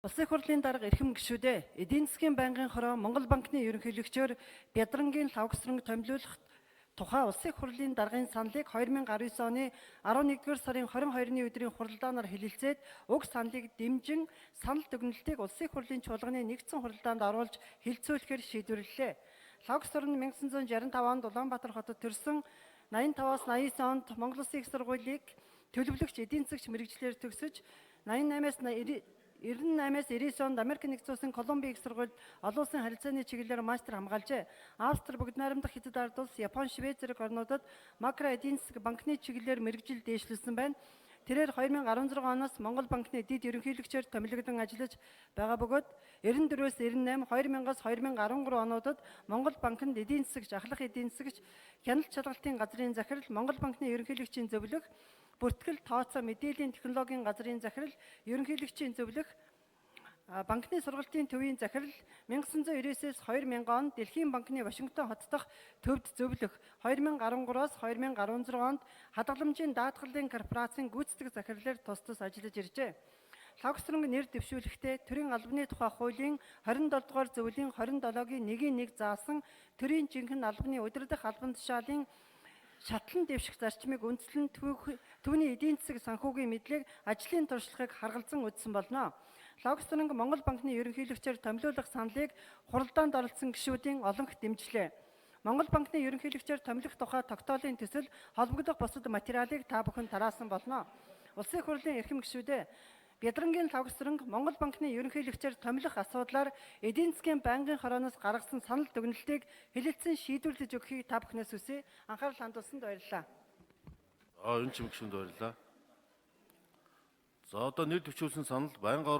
Улсын их хурлын дарга, эрхэм гишүүд ээ, эдийн засгийн байнгын хороо Монгол банкны ерөнхийлөгчөөр Бядрангийн Лхагвасранг томилуулах тухай Улсын их хурлын даргын саналыг 2019 оны 11-р сарын 22-ны өдрийн хуралдаанаар хэлэлцээд, уг саналыг дэмжин санал дүгнэлтийг Улсын их хурлын чуулганы нэгдсэн хуралдаанд оруулж хэлэлцүүлэхээр шийдвэрлэлээ. Лхагвасран 1965 онд Улаанбаатар хотод төрсөн. 85-аас 89 онд Монгол Улсын их сургуулийг төлөвлөгч, эдийн засагч мэргэжлээр төгсөж, 88-аас 98-аас 99 онд Америк Нэгдсэн Улсын Колумбийн их сургуульд олон улсын харилцааны чиглэлээр мастер хамгаалжээ. Австри, Бүгд Найрамдах Хятад Ард улс, Япон, Швейц зэрэг орнуудад макро эдийн засаг, банкны чиглэлээр мэргэжил дээшлүүлсэн байна. Тэрээр 2016 оноос Монгол банкны дэд ерөнхийлөгчөөр томилогдон ажиллаж байгаа бөгөөд 94-өөс 98, 2000-аас 2013 онуудад Монгол банкнд эдийн засагч, ахлах эдийн засагч, хяналт шалгалтын газрын захирал, Монгол банкны ерөнхийлөгчийн зөвлөх, бүртгэл, тооцоо, мэдээллийн технологийн газрын захирал, ерөнхийлөгчийн зөвлөх, банкны сургалтын төвийн захирал, 1999-ээс 2000 онд Дэлхийн банкны Вашингтон хот дахь төвд зөвлөх, 2013-аас 2016 онд хадгаламжийн даатгалын корпорацийн гүйцэтгэх захирлаар тус тус ажиллаж иржээ. Лхагвасранг нэр дэвшүүлэхдээ төрийн албаны тухай хуулийн 27 дугаар зөвлийн 27-гийн 1-ийн 1 заасан төрийн жинхэнэ албаны удирдах албан тушаалын шатлан дэвших зарчмыг үндэслэн түүний эдийн засаг, санхүүгийн мэдлэг, ажлын туршлагыг харгалзан үзсэн болно. Лхагвасранг Монгол банкны ерөнхийлөгчөөр томилуулах саналыг хуралдаанд оролцсон гишүүдийн олонх дэмжлээ. Монгол банкны ерөнхийлөгчөөр томилох тухай тогтоолын төсөл холбогдох бусад материалыг та бүхэн тараасан болно. Улсын их хурлын эрхэм гишүүд ээ, Бядрангийн Лхагвасранг Монгол банкны ерөнхийлөгчөөр томилох асуудлаар эдийн засгийн байнгын хорооноос гаргасан санал дүгнэлтийг хэлэлцэн шийдвэрлэж өгөхийг та бүхнээс хүсье. Анхаарал хандуулсанд баярлалаа. За, энэ чим гишүүнд баярлалаа. За, одоо нэр дэвшүүлсэн санал байнгын хороо